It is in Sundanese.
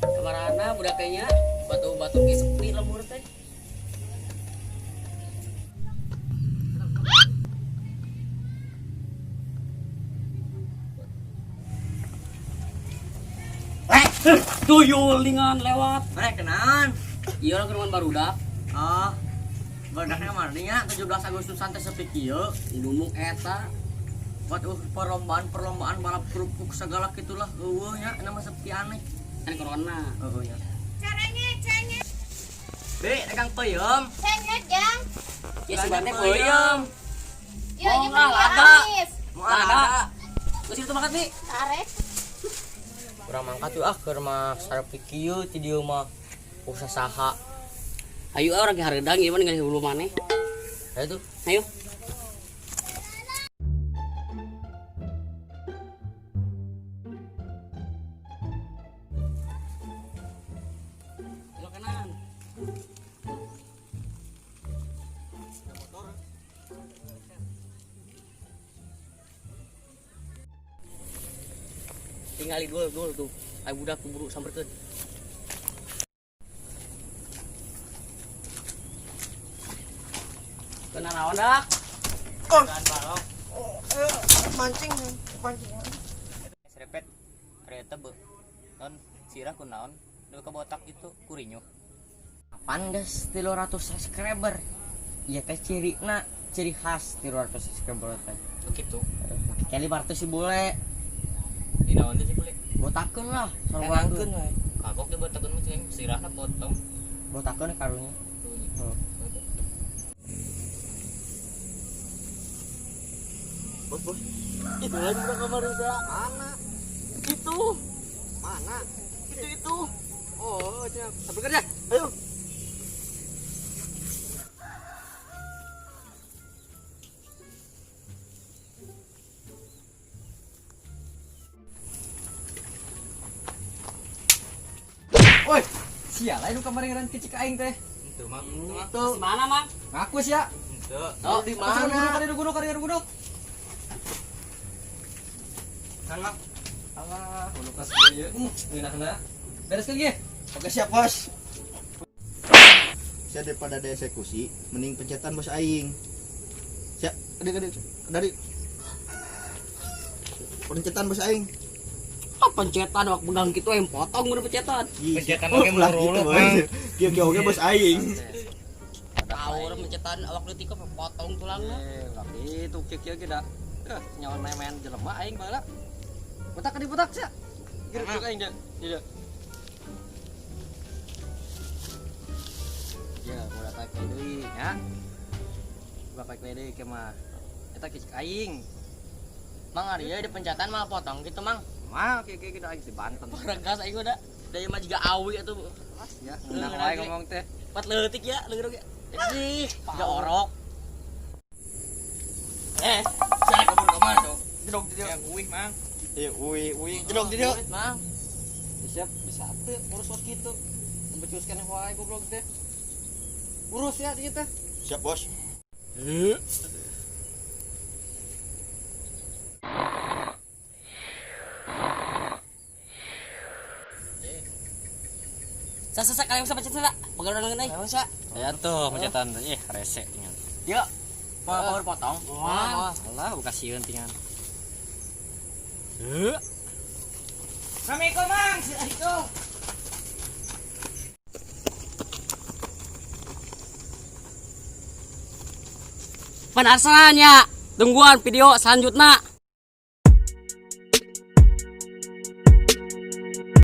Kamarana budak kayaknya batu-batu ge sepi lembur teh. Tuyul lingan lewat. Mereka kenalan. Iya orang kenalan barudak. Oh. Barudaknya mana nya 17 Agustusan teh sepi kieu. Ngumung eta. Buat perlombaan-perlombaan balap kerupuk segala gitulah eueuh nya nama sepi aneh. Kan corona. Eueuh nya. Caranya cengek. Be, dagang peuyeum. Cengek, Jang. Ya si Bante peuyeum. Yo, Oh, ieu nggak, mah lada. amis. Mau Lada. ada. Geus itu makan nih. Tarik. Urang mangkat tuh ah keur mah sarepi kieu ti dieu mah usah saha. Ayo ah, orang ke hareudang ieu mah ningali hulu maneh. Ayo tuh. Ayo. Belok kanan. Tinggali dulu dulu tuh. Ayo budak keburu samperkeun. Kena naon dak? Mancing, mancing. Serepet kereta be non sirah kunaon duka botak itu kurinyo. Apaan guys 300 subscriber? Iya teh ciri na ciri khas 300 subscriber teh. Begitu. Kayak 500 sih boleh. Di naon teh sih boleh. Botakeun lah, Tenangkeun we. Kagok deh botakeun mah cing sirahna potong. Botakeun karunya. Tuh. Oh. Bos, bos. Itu lagi udah kamar udah. Mana? Itu. Mana? Itu. Oh, siap. Sampai kerja. Ayo. Woi, sial lain nu kamari ngaran kecik aing teh. Itu mah. Di mana, Mang? Ngaku sia. Itu. Oh, Di Mana? mana? Kari gunung, kari gunung. Kan mah. Alah, gunung kas ieu. Ngeunahna. Bereskeun ge. Oke, siap, bos. Saya daripada dieksekusi, mending pencetan bos aing. Siap, adik adik dari pencetan bos aing. Ah, pencetan wak pegang gitu yang potong udah pencetan. Pencetan Oh, oge lah muruluk, gitu bos. Mang. Kieu kieu oge bos aing. Tahu orang pencetan awak leutik kok potong tulangna. Eh, ulah kitu kieu-kieu ge da. Eh, nyawa main-main jelema aing baheula. Botak di botak sia. Geus aing da. Tidak. Ya, ulah pakai deui nya. Ulah pakai deui ke mah. Eta kecik aing. Mang ari di pencatan malah potong gitu, Mang. Mah kieu-kieu ge da aing di Banten. Orang gas aing udah. Da ieu mah jiga awi atuh. Ya, ngeunah wae ngomong teh. Pat leutik ya, leutik ya. Ih, jiga orok. Eh, Saya kabur ke mana dong? Jedog di dieu. Yang uih mang. Eh, uwi uwi jedog di dieu. Mang. Siap, bisa teu urus kos kitu. Becus keneh wae goblok teh. Urus ya dieu teh. Siap bos. Sa sa sa kalian bisa pencet sa. Pegang orang euy. Ayo, sia. Ya tuh pencetan ih rese tinggal. Yuk. Mau kabur potong. Wah. Alah buka sieun tinggal. Assalamualaikum mang. Assalamualaikum. Penasaran ya? Tungguan video selanjutnya.